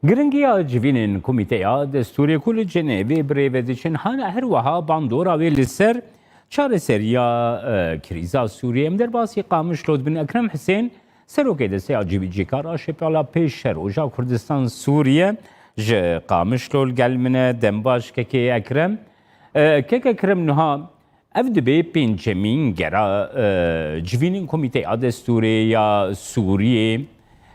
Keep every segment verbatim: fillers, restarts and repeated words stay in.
Giringiya civînên Komîteya Destûrê ku li Cenevê bi rê ve diçin, hana her wiha bandora wê li ser çareseriya, e, krîza Sûriyê. Em derbasî Qamişlo dibin. Ekrem Hisên, serokê desteya civî-, cîkar a Şepala Pêş Şer Roja Kurdistan Sûriye, ji Qamişlo li gel min e. Dem baş kekê Ekrem. E, kek Ekrem, niha ev dibe pêncemîn gera, e, civînên Komîteya Destûrê ya Sûriyê.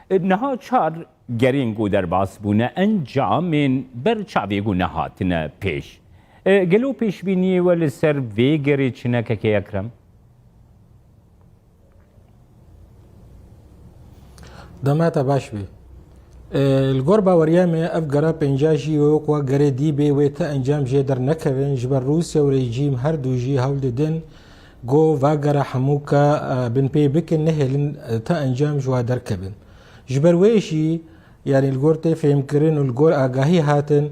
E, niha çar gerên ku derbas bûne, encamên ber çavê ku nehatine pêş. E, gelo pêşbîniyê we li ser vê gerê çi ne, kekê Ekrem? Dema te baş be. E, li gor baweriya me ev gera pênca jî wek wa gerê dî bê, wê ti encam jê dernekevin. Ji ber Rûsya û rejîm her du jî hewl didin ku va gera hemûka, e, binpê bikin, nehêlin, e, ti encam ji wa derkevin. Ji ber wê jî, yanî li gor tê fêmkirin û li gor agahî hatin,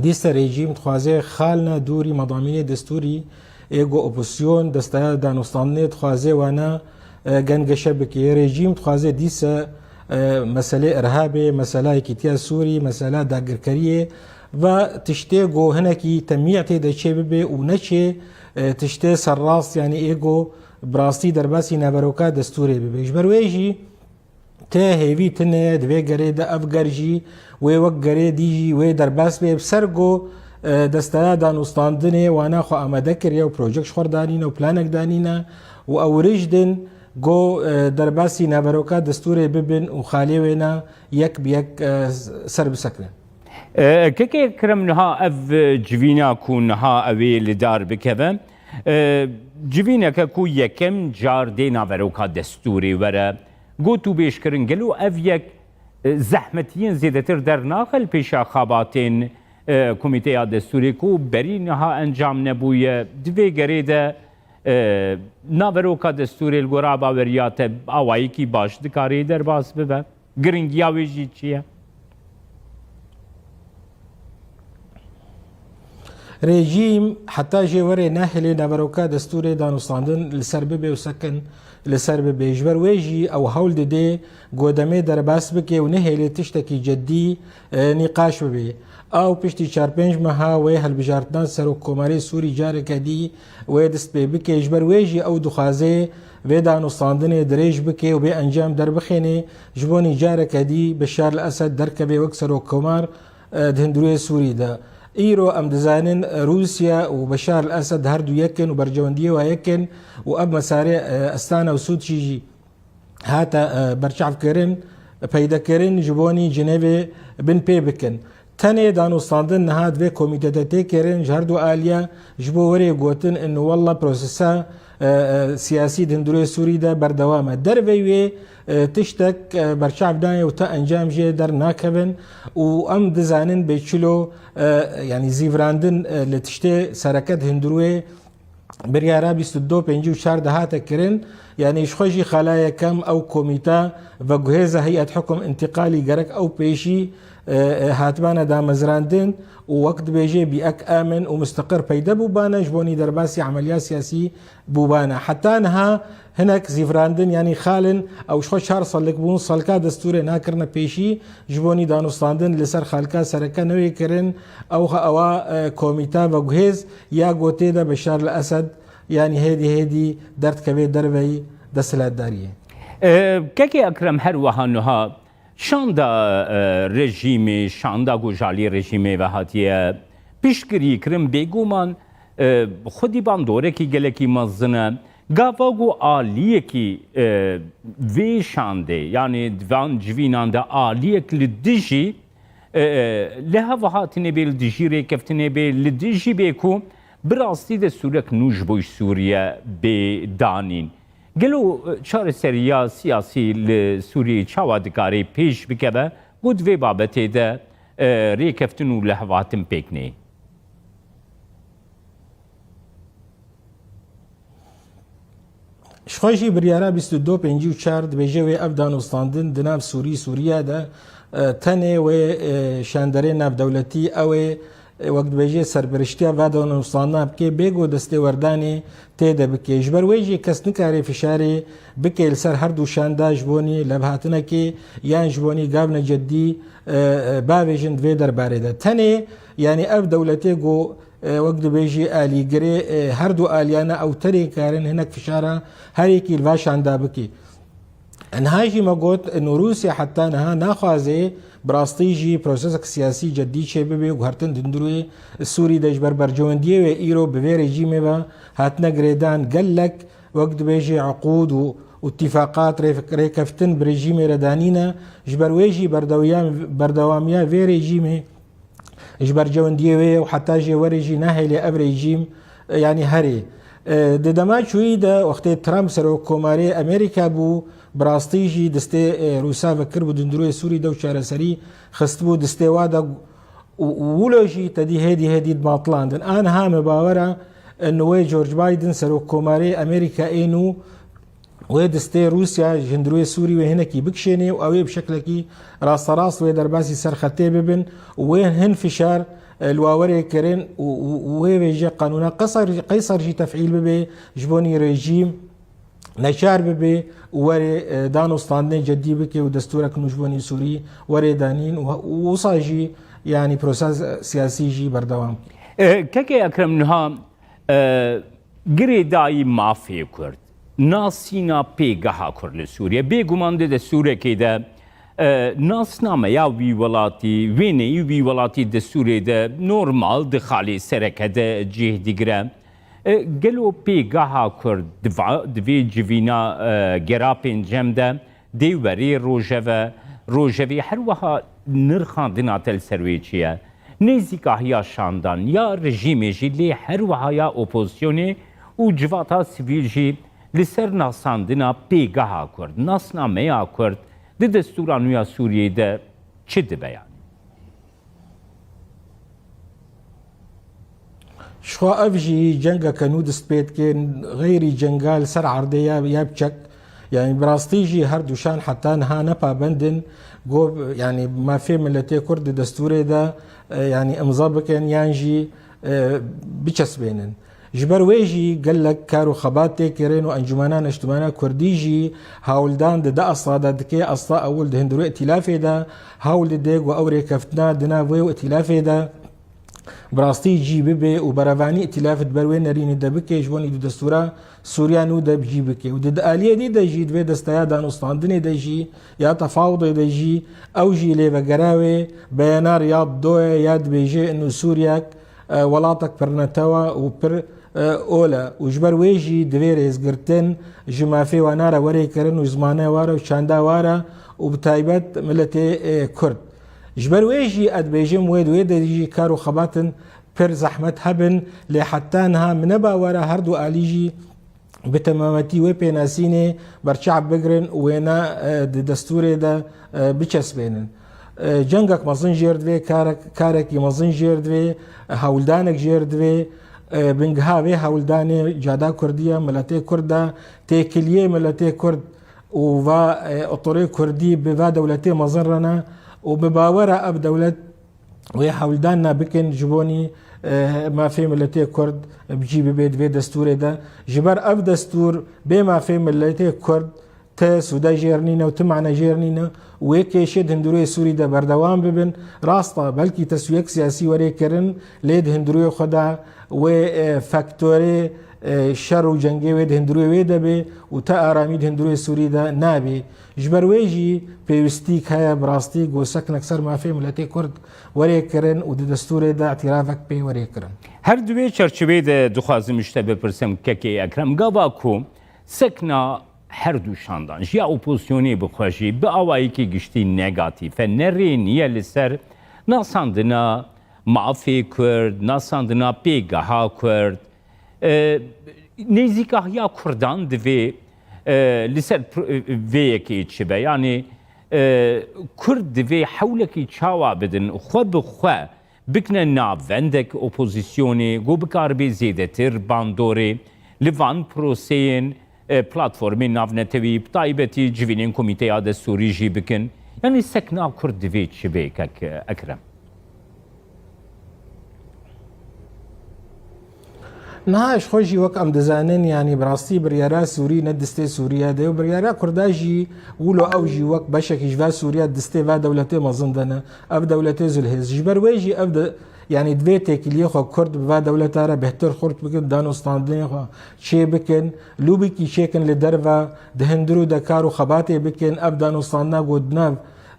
dîsa rejîm dixwaze xalina dûrî medamînê destûrî ê ku opozîsyon, desteya danûstandinê dixwaze wana, e, gengeşe bike. Rejîm dixwaze dîsa, e, meselê irhabê, mesela yekîtiya Sûrî, mesela dagirkeriyê ve tiştê ku hinekî temiyê tê de çê bibe û neçê, e, tiştê serrast, yanî ê ku bi rastî derbasî naveroka destûrê bibe. Ji ber wê jî tê hêvî tune ye, di vê gerê de ev ger jî wê wek gerê dî jî wê derbas bê. Bi ser ku, e, desteya danûstandinê wana xwe amade kiriye û projek ji xwe re danîne û planek danîne û ew rijd in ku, e, derbasî naveroka destûrê bibin û xalê wêna yek bi yek, e, ser bisekine. E, kekê Ekrem, niha ev civîna ku niha ew ê li dar bikeve, e, civîneke ku yekem car dê naveroka destûrê were, got û bêjkirin, gelo ev yek, e, zehmetiyên zêdetir dernaxe li pêşa xabatên, e, Komîteya Destûrê ku berî niha encam nebûye? Di vê gerê de, e, naveroka destûrê li gora baweriya te awayekî baş dikarê derbas bibe? Giringiya wê jî çi ye? Rejîm heta jê werê nehêlê naveroka destûrê danûstandin li ser bibe û sekin li ser bibe. Ji ber wê jî ew hewl dide ku demê derbas bike û nehêlê tiştekî ceddî, e, nîqaş bibe. Ew piştî çar pênc meha wê hilbijartina serokkomarê Sûrî careke dî wê dest pê bike. Ji ber wê jî ew dixwaze vê danûstandinê dirêj bike û bê encam derbixêne, ji bo nî careke dî Beşar el Esed derkeve wek serokkomar, e, di hundirûyê Sûrî de. Îro em dizanin, e, Rûsya û Beşar el Esed her du yek in û berjewendiyê wa yek in û ev mesarê, e, Estana û Sûçî jî hate, e, berçavkirin, peydekirin, ji bo nî Cinevê bin pê bikin. Tenê danûstandin niha di vê komîte de tê kirin, ji her du aliya ji bo werê gotin in wella prosesa, e, e, siyasî di hundirê Sûrî de berdewam e. Dervey wê, e, tiştek, e, berçav nayê û te encam jê dernakevin û em dizanin bê çilo, e, yanî zîvirandin, e, li tiştê sereke di hundirê biryara bîst û du pêncî û çar de hate kirin, yanî ji xwe jî xala yekem ew komîta veguhêza heyet hukum întîqalî gerek ew pêşî, e, e, hatibane damezrandin û wek dibêje bî ek amin û misteqir peyde bûbane, ji bo nî derbasî emeliya siyasî bûbane. Heta niha hinek zîvirandin, yanî xalin ew ji xwe çar sallik bûn, salka destûrê nakirine pêşî, ji bo nî danûstandin li ser xalka sereke newê kirin, ew ewa, e, komîta veguhêz ya gotê de Beşar el Esed, yanî hêdî hêdî derdikeve derveyî desthilatdariyê. E, kekê Ekrem, her wiha niha şanda, e, rejîmê, şanda ku ji alî rejîmê ve hatiye piştgirî kirin, bêguman, e, xwedî bandorekî gelekî mezin e. Gava ku aliyekî, e, vê şandê, yanî di van civînan de aliyek li dijî, e, e, li hev hatinê bê, li dijî rêkeftinê bê, li dijî bê ku bi rastî destûrek nû ji bo Sûriye bê danîn. Gelo, e, çareseriya siyasî li Sûriyeyê çawa dikare pêş bikeve ku di vê babetê de, e, rêkeftin û lihevhatin pêk neyê? Ji xwe jî biryara bîst û du pêncî û çar dibêje wê ev danûstandin di nav Sûrî, Sûriye de, e, tenê wê, e, şanderê navdewletî ew ê, wek dibêjê serpiriştiya va danûstandina bike, bê ku destêwerdanê tê de bike. Ji ber wê jî kes nikare fişarê bike li ser her du şan de ji bonî levhatinekê yan ji bonî gavne cedî, e, e, bavêjin di vê derbarê de. Tenê, yanî ev dewletê ku, e, wek dibêjî alîgirê, e, her du aliyane ew tenê karin hinek fişara her yekî li va şan de bike. Niha jî me got, ino Rûsya heta niha naxwaze bi rastî jî prosesek siyasî cedî çêbibe û guhertin di hundirê Sûrî de ji ber berjewendiyê wê îro bi vê rejîmê ve hatine girêdan gelek, wek dibêje, eqûd û, û îtîfaqat, rê-, rêkeftin bi rejîmê re danîne, ji ber wê jî berdewiyam-, berdewamiya vê rejîmê ji berjewendiyê wê ye û heta jê werê jî nahêlê ev rejîm, e, yanî herê. E, di dema çûyî de wextê Trump serokkomarê Amerîka bû, bi rastî jî distê, e, Rûsa vekiribû di hundirûyê Sûrî de û çareserî xistibû distê wa de û, û wilo jî tedî hêdî hêdî dimatilandin. A niha me bawer e, e, wê George Biden serokkomarê Amerîka ê nû wê distê Rûsya ji hundirûyê Sûrî wê hinekî bikişênê û ew ê bi şeklekî rasterast wê derbasî ser xetê bibin û wê hin fişar, e, li wa werê kirin û, û, û wê vêje qanûna Qesar-, Qeyser jî tefîl bibe ji bonî rejîm neçar bibe û werê, e, danûstandinê cedî bike û destûrek nû ji bonî Sûrî werê danîn û, û wisa jî, yanî proses siyasî jî berdewam. E, Kekê Ekrem, niha, e, girêdayî mafê Kurd, nasîna pêgeha Kurd li Sûriye. Bêguman di destûrekê de, e, nasnameya wî welatî, wêneyî wî welatî destûrê de normal di xalê sereke de cih digire. E, gelo pêgeha Kurd di va-, di vê civîna, e, gera pêncem de dê werê rojeve, rojevê her wiha nirxandina te li ser wê çi ye? Nêzîkahiya şandan ya rejîmê jî lê her wiha ya opozisyonê û civata sivîl jî li ser nasandina pêgeha Kurd, nasnameya Kurd di destûra nû ya Sûriyeyê de çi dibe yanî? Jixwe ev jî cengeke nû dest pê dike, xeyrî cenga li ser erdê ya, ya biçek. Yanî bi rastî jî her du şan heta niha ne pabend in ku, yanî mafê miletê Kurd di destûrê de, e, yanî imza bikin yan jî, e, biçesbênin. Ji ber wê jî gelek kar û xebat tê kirin û Encûmena Neştimana Kurdî jî hewldan di du asta de dike, asta ewil di hundirê îtîlafê de hewl dide ku ew rêkeftina di nav wê û îtîlafê de bi rastî cî bibe û berevanî îtîlaf di ber wê nerînê de bike, ji bo nî di destûra Sûriya nû de bi cî bike. Û di, di aliyê dî de jî, di vê desteya danûstandinê de jî, ya tefawudê de jî, ew jî lê vegera wê, beyana Riyad doye ya dibêje, ino Sûriyek, e, welatek pirnetew e û pir, e, ol e. Û ji ber wê jî divê rêzgirtin ji mafê wana re werê kirin û zimane wa re û çanda wa re û bi taybet miletê, e, Kurd. Ji ber wê jî ez dibêjim, wê di wê de jî kar û xebatin pir zehmet hebin, lê heta niha min ne bawer e her du alî jî bi temametî wê pênasînê berçav bigrin û wêne, e, di destûrê de, e, biçesbênin. E, cengek mezin jêr divê, karek, karekî mezin jêr divê, e, hewldanek jêr divê. E, bingiha vê hewldanê cada Kurdî ye, miletê Kurd e, têkiliyê miletê Kurd û va, e, otorê Kurdî bi va dewletê mezin re ne û bi bawer e ev dewlet wê hewldanna bikin ji bo nî, e, mafê miletê Kurd bi cî bibe di vê destûrê de. Ji ber ev destûr bê mafê miletê Kurd ti sûde jêr nîne û ti mane jêr nîne û wê kêşê di hundirê Sûrî de berdewam bibin. Rast e, belkî teswiyek siyasî werê kirin, lê di hundirê xwe de wê, e, faktorê, e, şer û cengê wê di hundirê wê de bê û te aramî di hundirê Sûrî de nabê. Ji ber wê jî pêwîstîk heye bi rastî ku seknek ser mafê miletê Kurd werê kirin û di destûrê de îtîrafek pê werê kirin. Her di wê çerçiveyê de dixwazim ji te bipirsim, Kekê Ekrem, gava ku sekna her du şandan, ji ya opozisyonê bi xwe jî bi awayekî giştî negatîf e, ne rê niye li ser nasandina mafê Kurd, nasandina pêgeha Kurd, e, nêzîkahiya Kurdan divê, e, li ser pr-, e, vê yekê çi be? Yanî, e, Kurd divê hewlekî çawa bidin, xwe bi xwe bikine navendek opozisyonê, ku bikaribe zêdetir bandorê li van proseyên, e, platformên navnetewî, bi taybetî civînên komîteya destûrî jî bikin. Yanî sekna Kurd divê çi be, kek Ekrem? Niha ji xwe jî wek em dizanin, yanî bi rastî biryara Sûrî ne distê Sûriye de û biryara Kurda jî wilo ew jî wek beşekî ji va Sûriye distê va dewletê mezin de ne. Ev dewletê zilhêz. Ji ber wê jî ev de, yanî divê têkiliyê xwe Kurd bi va dewleta re bêhtir xurt bikin, danûstandinê xwe çê bikin, lûbîkî çêkin li derve, di hundir û de kar û xebatê bikin, ev danûstandina ku di nav,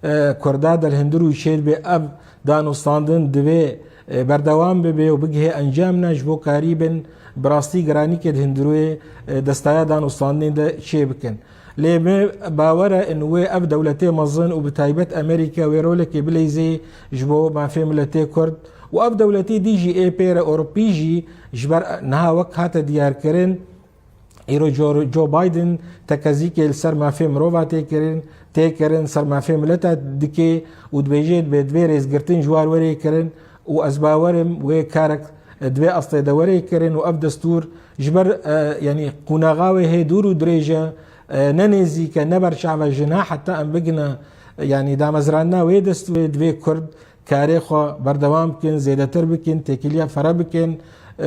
e, Kurda de li hundir û çê dibe, ev danûstandin divê, e, berdewam bibe û bigihê encamine ji bo karî bin bi rastî giranîkê di hundirûyê, e, destaya danûstandinê de çê bikin. Lê me bawer e in wê ev dewletê mezin û bi taybet Amerîka wê rolekê bileyzê ji bo mafê miletê Kurd û ev dewletê dî jî ê pêre Ewropî jî ji ber niha wek hate diyarkirin, îro Joe, Joe Biden tekezîkê li ser mafê mirova tê kirin, tê kirin, ser mafê mileta dike û dibêje dibê divê rêzgirtin ji war werê kirin û ez bawer im wê karek divê astê de werê kirin û ev destûr ji ber, e, yanî qûnaxa wê hê dûr û dirêj e, e, ne nêzîk e, ne berçav e, ji niha heta em bigine, e, yanî damezrandina wê destûrê divê Kurd karê xwe berdewam bikin, zêdetir bikin, têkiliya fere bikin, e,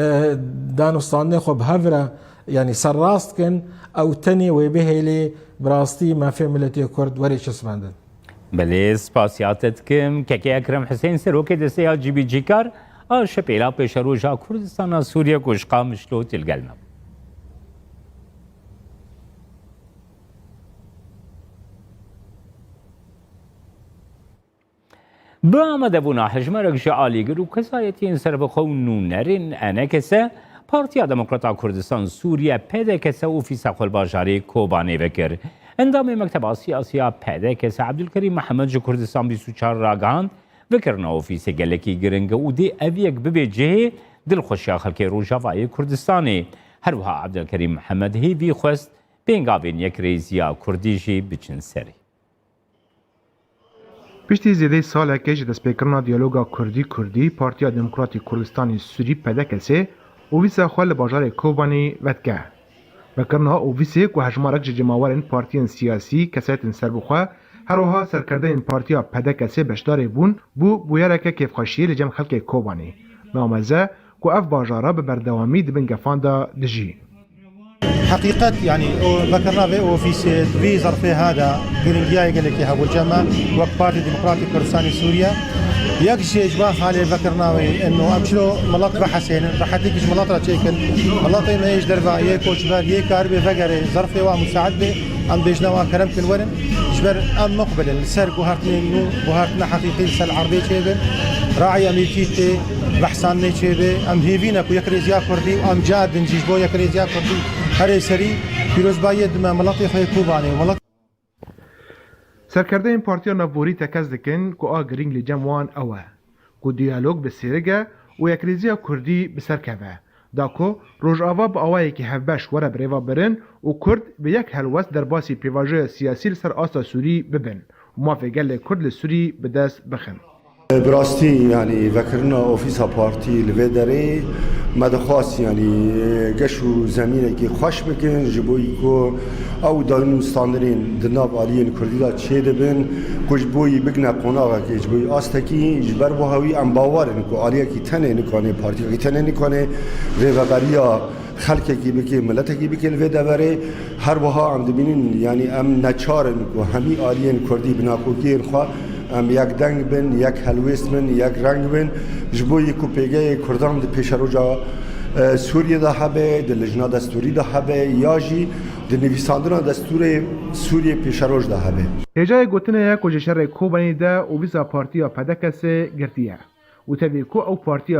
danûstandinê xwe bi hev re, yanî serrast kin, ew tenê wê bihêlê bi rastî mafê miletê Kurd werê çismendin. Belê, spasiya te dikim. Kekê Ekrem Husên, serokê desteya cîbicîkar a şepêla pêşeroja Kurdistana Sûriye ku ji Qamişlo tê li gel me bû. Bi amadebûna hejmarek ji alîgir û kesayetiyên serbixwe û nûnerên E N K S, Partiya Demokrata Kurdistan Sûriye, P D K S, ofîsa xwe li bajarê Kobanê vekir. Endamê Mekteba Siyasî ya P D K S Ebdulkerîm Mihemed ji Kurdistan bîst û çar ragihand, vekirina ofîsê gelekî giring e û dê ev yek bibe cihê dilxweşiya xelkê Rojavayê Kurdistanê. Her wiha Ebdulkerîm Mihemed hêvî xwest pêngavên yekrêziya Kurdî jî biçin serê. Piştî zêdeyî salekê ji destpêkirina diyaloga Kurdî-Kurdî, Partiya Demokratîk Kurdistanê Sûrî, P D K S, ofîsa xwe li bajarê Kobanê vedike. Vekirina ofîsê ku hejmarek ji cemawerên partiyên siyasî, kesayetên serbixwe, her wiha serkerdeyên Partiya P D K S beşdarê bûn, bû bûyereke kêfxweşiyê li cem xelkê Kobanê. Nameze ku ev bajara bi berdewamî di bin gefan de dijî. Heqîqet, yanî, o vekirina vê ofîsê, vî zerfê ha de giringiyayê gelekî hebû. Cem me wek Partî Demokratîk Kurdistanê Sûriye, yek jê ji van halê vekirina wê, eno em çilo milet vehesênin, rehetîkî ji milet re çêkin. Miletê me yê ji derve, yê koçber, yê karibê vegerê, zerfê wa musaid bê, em bêjine wa kerem kin werin. Ji ber em muqbil in li ser guhertinên nû, guhertina heqîqî li ser erdê çêbin. Rayê em yekî tê behsandinê çêbe. Em hêvî ne ku yekrêziya Kurdî û em cadin jî ji bo yekrêziya Kurdî herê serî pîrozbayiyê dime miletê xwe yê Kobanê û milet. Serkerdeyên Partiya Navborî tekez dikin ku a girîng li cem wan ew e ku diyalog bi sêrig e û yekrêziya Kurdî bi ser keve, da ku Rojava bi awayekî hevbeş were birêvebirin û Kurd bi yek helwest derbasî pêvajoya siyasî li ser asta Sûrî bibin û mafê gelê Kurd li Sûrî bi dest bixin. Bi rastî, yanî, vekirina ofîsa partî li vê derê me dixwast, yanî, geş û zemînekî xweş bikin, ji bo ku ew danûstandinên di nav aliyên Kurdî de çêdibin, ku ji bo yî bigine qonaxekê, ji bo yî astekî, ji ber wiha wî em bawer in ku aliyekî tenê nikane, partiyekî tenê nikane rêveberiya xelkekî bike, miletekî bike li vê deverê. Her wiha em dibînin, yanî em neçar in ku hemî aliyên Kurdî bi nakokiyên xwe em yek deng bin, yek helwêst bin, yek reng bin. Ji bo yî ku pêgehê Kurdan di pêşeroja, e, Sûriyê de hebe, di lijna destûrî de hebe, ya jî di nivîsandina destûrê Sûriyê pêşeroj de hebe. Hêjayê gotinê ye ku ji şerê Kobanê de ofîsa partiya P D K S girtiye û tevî ku ew partiya